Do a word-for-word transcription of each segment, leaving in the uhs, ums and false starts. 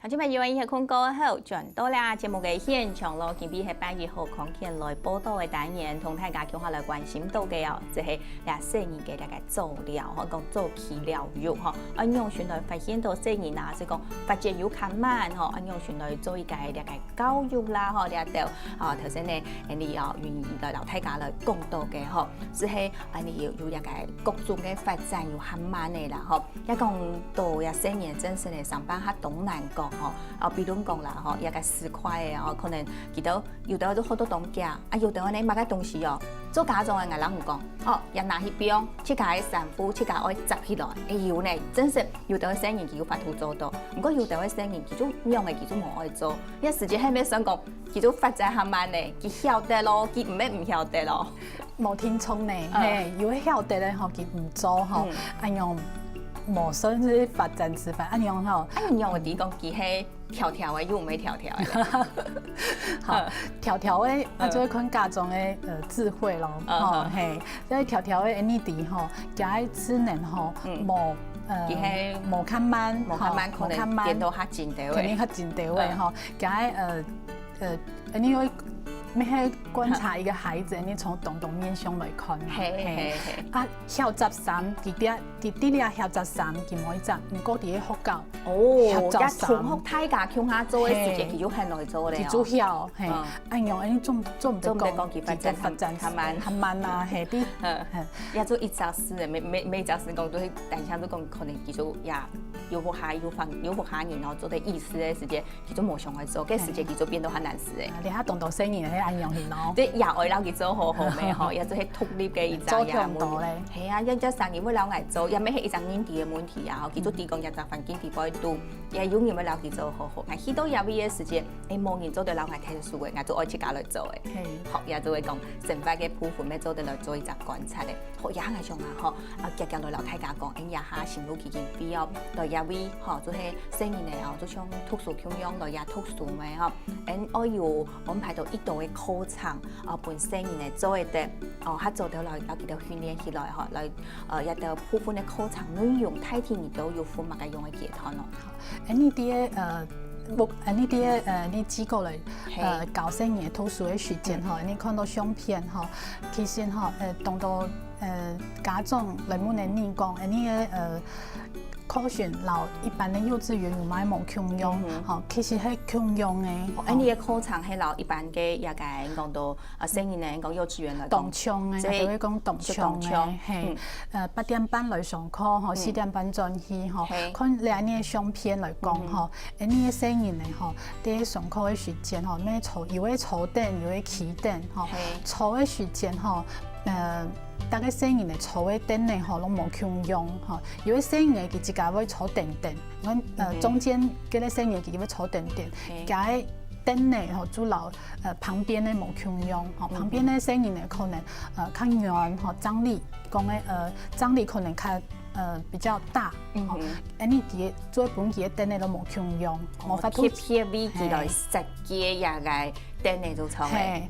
今晡日有一些空過後，轉到了節目个現場咯。今晡日係八月號康健來報到个單元，同大家共下來關心到个哦，就係這細人个這个早療吼，講早期療育吼，恁樣先來發現到細人啊，係講發展有較慢吼，恁樣先來做一個這個教育啦吼，這兜啊，頭先呢，你哦，願意來摎大家來講到个吼，就係恁樣有有這個各種个發展有較慢个啦吼。 也講到這細人真實个生活較當難講吼，哦，比如講啦吼，這個十塊个哦，可能佢兜有兜都學到當遽，啊，有兜呢買个東西哦，做家長个𠊎摎你講，哦，也拿去放，自家个衫褲自家愛摺起來，會有呢，真實有兜个細人佢有法度做到，毋過有兜个細人佢就仰个佢就無愛做，這時節還無算講，佢就發展較慢呢，佢曉得咯，佢毋係毋曉得咯。 無定著呢，嘿，有曉得个吼，佢毋做吼，恁樣無算係發展遲緩，恁樣吼。恁樣𠊎知講佢係挑挑个，又毋係挑挑个。好，挑挑个，啊，就係看家長个呃智慧咯，吼，嘿，所以挑挑个恁樣知吼，佢个智能吼，無呃，佢係無較慢，無較慢，可能顛倒較進兜个，肯定較進兜个吼，佢个呃 呃，你愛，你愛觀察一個孩子，你從種種面向來看嘛。嘿嘿嘿。啊，曉摺衫，佢這佢這裡曉摺衫，佢無一隻，毋過佢个學校哦，曉摺衫，同學大家共下做个時節，嘿，佢就很會做了。佢就曉，嘿，哎喲，哎，你做做毋得講，做毋得講佢發展，佢發展較慢，較慢啊，嘿，對，嗯，也做一隻事，每每每一隻事講都係，但係都講可能佢就呀，有屋下有房有屋下人哦，做得意思个時節。 佢就無想愛做，該時節佢就變到較難事誒。啊，你較當多細人係恁樣形咯。對，也愛摎佢做好好咩吼，也就係獨立个一隻也無。做忒多咧。係啊，一隻生意會摎𠊎做，也毋係一隻人際个問題啊，吼，佢就知講一隻環境底背肚，也有人會摎佢做好好。𠊎去到這位个時節，誒，無人做得摎𠊎𢯭手誒，𠊎就愛自家來做誒。係。好，也就會講生活个部分，愛做得來做一隻觀察誒。 好，也𠊎想啊，吼，啊，遽遽來摎大家講，𫣆這下心路基金會哦，來這位，吼，就係細人仔哦，就像讀書共樣，來這讀書个吼，𫣆愛有安排到一到个課程，啊，分細人仔做得，哦，較做得來，摎佢兜訓練起來，吼，來，呃，這兜部分个課程內容，大體你兜有分麼个樣个階段咯？好，恁樣个，呃，目，恁樣个，呃，你機構來，呃，教細人仔讀書个時間吼，你看到相片吼， 其實吼，呃，當多，呃，家長來問个人講，恁樣个，呃，課程摎一般个幼稚園有麼个無共樣，吼，其實係共樣个。哦，恁樣个課程係摎一般个，也該講到，呃，細人仔講幼稚園來講，當像个，所以就會講當像个，就當像，嘿，呃，八點半來上課吼，四點半轉去吼，看你恁樣个相片來講吼，恁樣个細人仔吼，在上課个時間吼，愛坐，有个坐等，有个企等吼，坐个時間吼， 呃，逐個細人仔坐个凳仔吼，攏無共樣吼。有个細人仔佢自家會坐凳凳，呃，中間該個細人仔佢會坐凳凳，佢个凳仔吼，就摎，呃，旁邊个無共樣吼。旁邊个細人仔可能，呃，較軟吼，張力，講个，呃，張力可能較，呃，比較大吼。恁樣佢个做分佢个凳仔攏無共樣，無法度。特別為佢來設計這個 凳仔就坐个。嘿，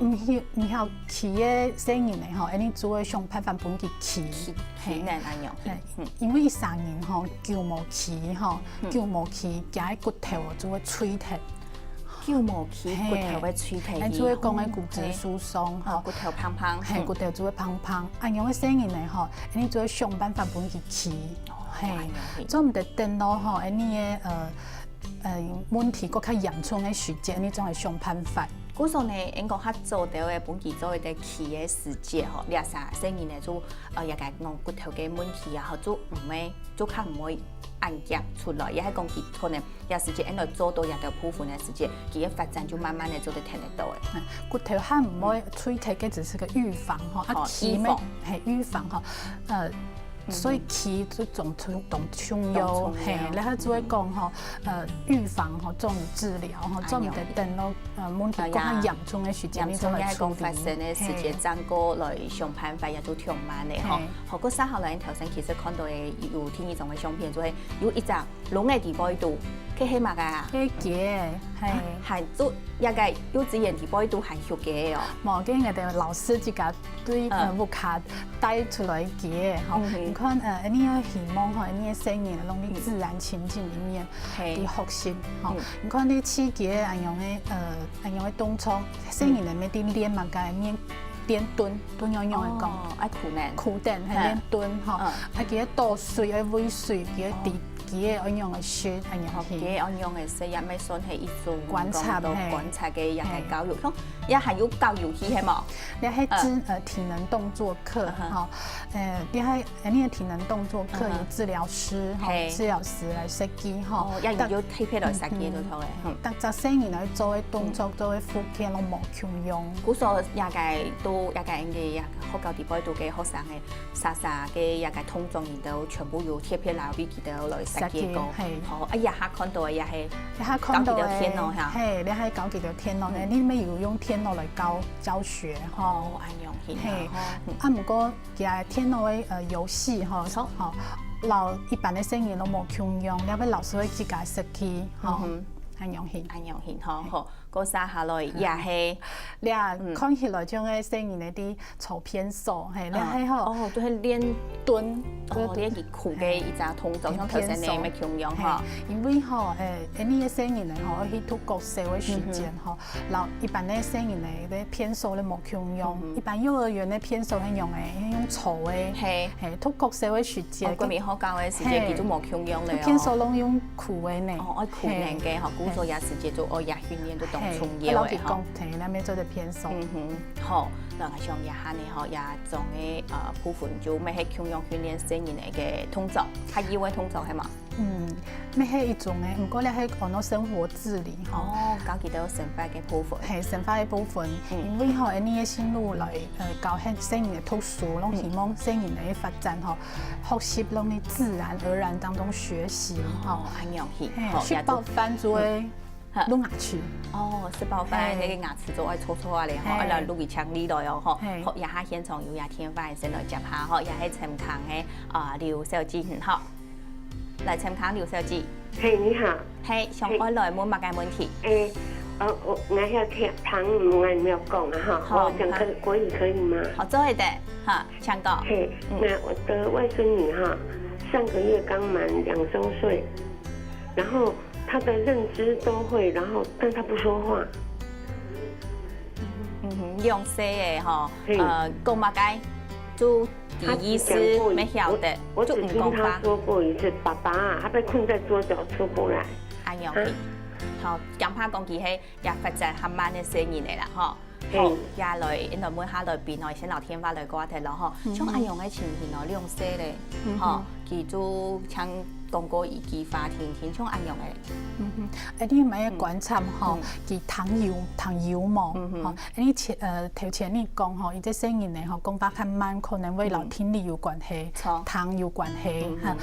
毋曉毋曉企个細人仔吼，恁樣就會想辦法分佢企。企，企等恁樣。嘿，因為生人吼，久無企吼，久無企，佢个骨頭就會碎忒。久無企，骨頭會碎忒去。恁就會講个骨質疏鬆吼，骨頭膨膨。嘿，骨頭就會膨膨。恁樣个細人仔吼，恁樣就會想辦法分佢企。嘿，做毋得等到吼，恁樣个呃。 呃，問題閣較嚴重个時節，你正會想辦法。故所呢，應該較早兜个分佢做一個企个時節吼，這儕細人仔就，呃，也該講骨頭个問題啊，吼，就毋會，就較毋會恁遽出來，也係講佢可能這時節，因為做到這個部分个時節，佢个發展就慢慢个做得聽得到个。骨頭還毋會衰退，這只是個預防吼，啊，吼，企咩，預防。嘿，預防吼，呃， 所以企就當重當重要，嘿，然後就會講吼，呃，預防吼，重於治療吼，做毋得等到呃問題閣較嚴重个時間，你正來處理。發生个時間，正過來想辦法也就忒慢个吼。好，過續下來，頭先其實看到个有第二種个相片，就係有一隻 攏个底背肚，該係麼个啊？該雞仔，係。還做這个幼稚園裡背都還畜雞仔哦。無，該𠊎兜老師自家對，嗯。呃，屋下帶出來雞仔吼。嗯哼。你看，呃，你愛希望吼，你个細人攏在自然情境裡面，係。去學習吼。嗯。你看你飼雞仔恁樣个，呃，恁樣个動作，細人仔愛在練麼个？練，練蹲，蹲仰仰个講。哦，愛跍等。跍等，係，嗯。練蹲吼。嗯。啊，佢个倒水，愛餵水，佢个底 佢个愛仰仔食，恁樣去。佢个愛仰仔食，也乜算係一種觀察，講到觀察个一个教育。嘿。像，也還有教遊戲係無？這係治，呃，體能動作課，嗯哼。吼。呃，這係，呃，你个體能動作課有治療師，嗯哼。吼，嘿。治療師來設計，吼。哦，也有，有特別來設計就對了。嗯。嗯。逐隻細人來做个動作，嗯。做个復健攏無共樣。故所這个都，這个應該也學校裡背都个學生个 儕儕个這个動作，你兜全部有特別來為佢兜來設計過。設計，嘿。好，啊，這下看到个也係，這下看到个，教佢兜電腦哈。嘿，這下教佢兜電腦呢，嗯。你乜有用電腦來教，教學，吼。哦，恁樣形啊，嘿。吼。嗯。啊，毋過，佢个電腦个，呃，遊戲，吼，著。吼，摎一般个細人攏無共樣，這位老師會自家設計，吼。嗯哼。恁樣形。恁樣形，吼，嘿。好。 過續下來也係，這，嗯。看起來像个細人仔在搓便所，嘿，這係吼。哦，就係練蹲，哦，就，練佢跍个一隻動作，嘿，像頭先个便所。乜共樣吼。嘿，因為吼，誒，恁呢个細人仔吼，去讀國小个時間吼，嗯哼。摎一般个細人仔个便所咧無共樣。嗯哼。一般幼兒園个便所係用个，用搓个。嘿。嘿，讀國小个時間，哦，國民學校个時間，嘿。佢就無共樣了哦。便所攏用 跍个呢。哦，愛跍等个吼，嘿。故所也時節就，哦，也訓練就當重要个吼。嘿，愛摎佢講，嘿，𠊎乜做得便所。嗯哼，好，該𠊎想這下呢吼，這種个，呃，部分就乜係共樣訓練細人仔个動作，較幼个動作係無？嗯，乜係一種个，毋過這係講到生活自理吼。哦，教佢兜生活个部分。嘿，生活个部分，嗯。因為吼，恁呢个心路來，呃，教細，細人仔讀書，攏希望細人仔个發展吼， 學習攏係自然而然當中學習，吼。哦，恁樣去，嘿，吼，食飽飯就會，嗯，好。抡牙齒。哦，食飽飯，嘿。該个牙齒就愛搓搓啊咧，吼，嘿。啊，來抡佢請你來哦，吼。嘿。好，這下現場有這電話，先來接下，吼，這係深坑个，啊，劉小姐，嗯，好。來，深坑劉小姐。嘿，你好。 嘿，想愛來問麼个問題？誒，呃，我，我要聽，聽你們有沒有講啊哈？好，我講可，好。國語可以嗎？好，做得，哈，請講。嘿，嗯。那我的外孙女哈，上個月剛滿兩周歲，然後她的認知都會，然後但她不說話。嗯哼，兩歲个吼，嘿。呃，講麼个，就 第一次，他只講過一，沒曉得，我，我只聽他說過一次，就毋講話。爸爸啊，他被困在桌角出不來。恁樣去。啊。好，驚怕講佢係也發展較慢个細人仔啦，吼。嘿。好，也來，𫣆來問下來賓哦，先摎電話來掛忒咯，吼。嗯哼。像恁樣个情形哦，兩歲咧，嗯哼。吼，佢就像講過一句話，聽聽像恁樣个。嗯哼，誒，你有無觀察吼，嗯。佢聽有，聽有無？嗯哼。吼，誒，你前，呃，頭前你講吼，一隻細人仔吼，講話較慢，可能會摎聽力有關係，嗯。著。聽有關係，嗯哼。哈。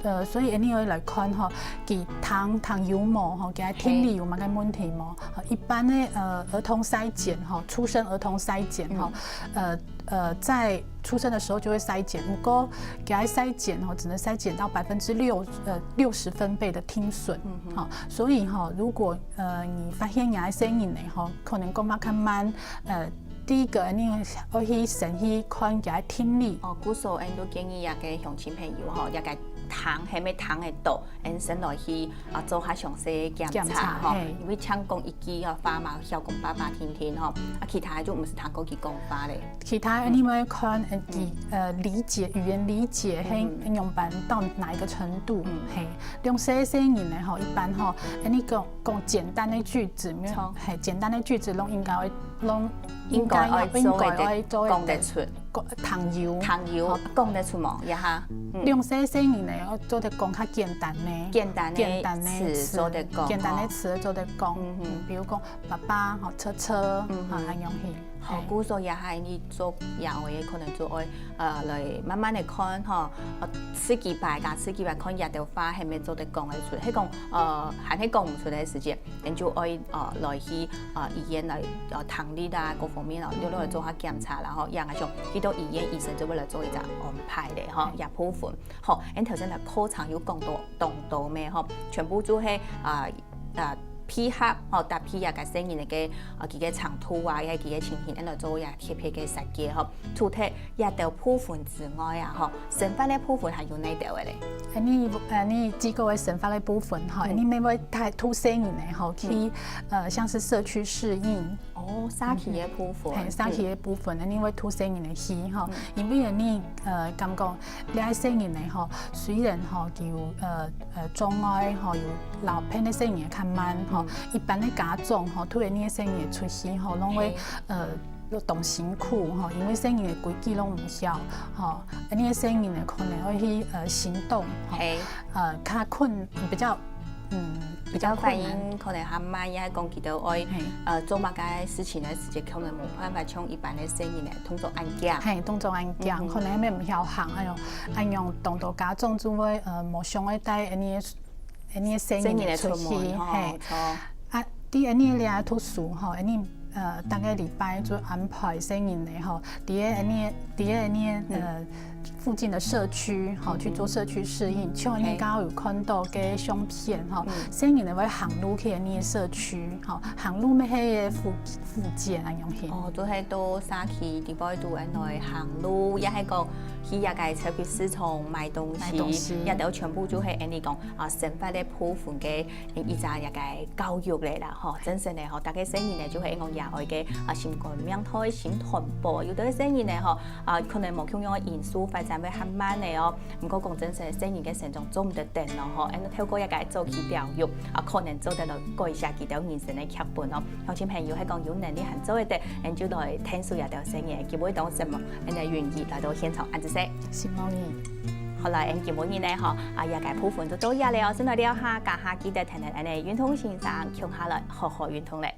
呃，所以恁呢來看吼，佢聽，聽有無吼，佢个聽力有麼个問題無？嘿。吼，一般个，呃，兒童篩檢吼，出生兒童篩檢吼，嗯。呃，呃，在出生的時候就會篩檢，毋過佢个篩檢吼，只能篩檢到百分之六，呃，六十分貝的聽損，嗯哼。吼，所以吼，如果 呃，你發現你个細人仔吼，可能講話較慢，呃，第一個，你愛去先去看佢个聽力。哦，故所，𫣆都建議這个鄉親朋友吼，這个聽，係毋係聽得到，𫣆先來去，啊，做較詳細个檢查吼，檢查，嘿。因為像講一句哦，話嘛，曉講爸爸聽聽吼，啊，其他就毋使聽過佢講話咧。其他你愛看，呃，嗯。佢，呃，理解，語言理解，嗯。係用辦到哪一個程度，嗯。嘿。 兩歲个細人仔吼，一般吼，恁呢講，講簡單个句子，無？著。嘿，簡單个句子攏應該會，攏應該愛，應該愛做得，應該愛做得，講得出。講，聽有。聽有，吼。講得出無？這下，嗯。兩歲个細人仔，愛做得講較簡單个。簡單个，簡單个詞詞，做得講，簡單个詞做得講。吼。嗯哼。嗯，比如講，爸爸，吼，車車，嗯哼。啊，恁樣去。好，故所也還你做也愛可能就愛呃來慢慢的看吼，呃，試幾擺，加試幾擺，看這兜話係毋係做得講得出，係講呃還係講毋出个時節，恁就愛呃來去呃醫院來呃聽力啊各方面哦，又來做下檢查啦吼，也像去到醫院醫生就會來做一隻安排咧吼，這部分。好，恁頭先个課程有講到當多咩吼，全部就係啊。啊，配合吼，搭配啊个細人个个呃佢个程度啊，也係佢个情形，恁來做也特別个設計吼。除忒這兜部分之外啊吼，生活个部分還有哪兜个咧？誒，你誒，你機構个生活个部分吼，你乜會帶渡細人个吼去呃，像是社區適應。哦，社區个部分，嘿，社區个部分，你會渡細人个去吼，因為你呃感覺這細人个吼，雖然吼有呃呃障礙吼，有老片个細人較慢吼，一般个家長吼，渡个細人出去吼，攏會呃當辛苦吼，因為細人个規矩攏毋曉吼，你个細人个可能會去呃行動吼，呃較困比較嗯比較困難。比較反應可能較慢，也係講佢兜愛呃做麼个事情个時節，可能無辦法像一般个細人个動作恁遽。嘿，動作恁遽，可能乜毋曉行，哎喲，恁樣當多家長就會呃無想愛帶恁樣个恁樣个細人出去，嘿。啊，對恁樣个讀書吼，恁樣呃逐個禮拜就安排細人个吼，佇个恁樣佇个恁樣呃。 附近个社區吼去做社區適應，像你剛剛有看到个相片吼，細人仔會行路去恁樣个社區吼，行路乜係个附附件恁樣形。哦，就係到社區裡背就恁樣行路，也係講去這个超級市場買東西，買東西。這兜全部就係恁樣講啊生活个部分个一隻這个教育个啦吼，真正个吼，逐個細人仔就係講這愛个啊心肝命題、心電波，有兜細人仔吼。 啊，可能無共樣个因素發展會較慢个哦。毋過講真實，細人个成長做毋得等咯吼，恁透過這个早期教育，啊，可能做得來改寫佢兜人生个劇本哦。鄉親朋友，係講有能力還做得，恁就來𢯭手這兜細人，佢會當什麼恁个願意來到現場恁仔細。承蒙你。好啦，恁今晡日呢吼，啊，這个部分就到這了哦，先來尞下，這下記得跈等恁个運動先生共下來好好運動咧。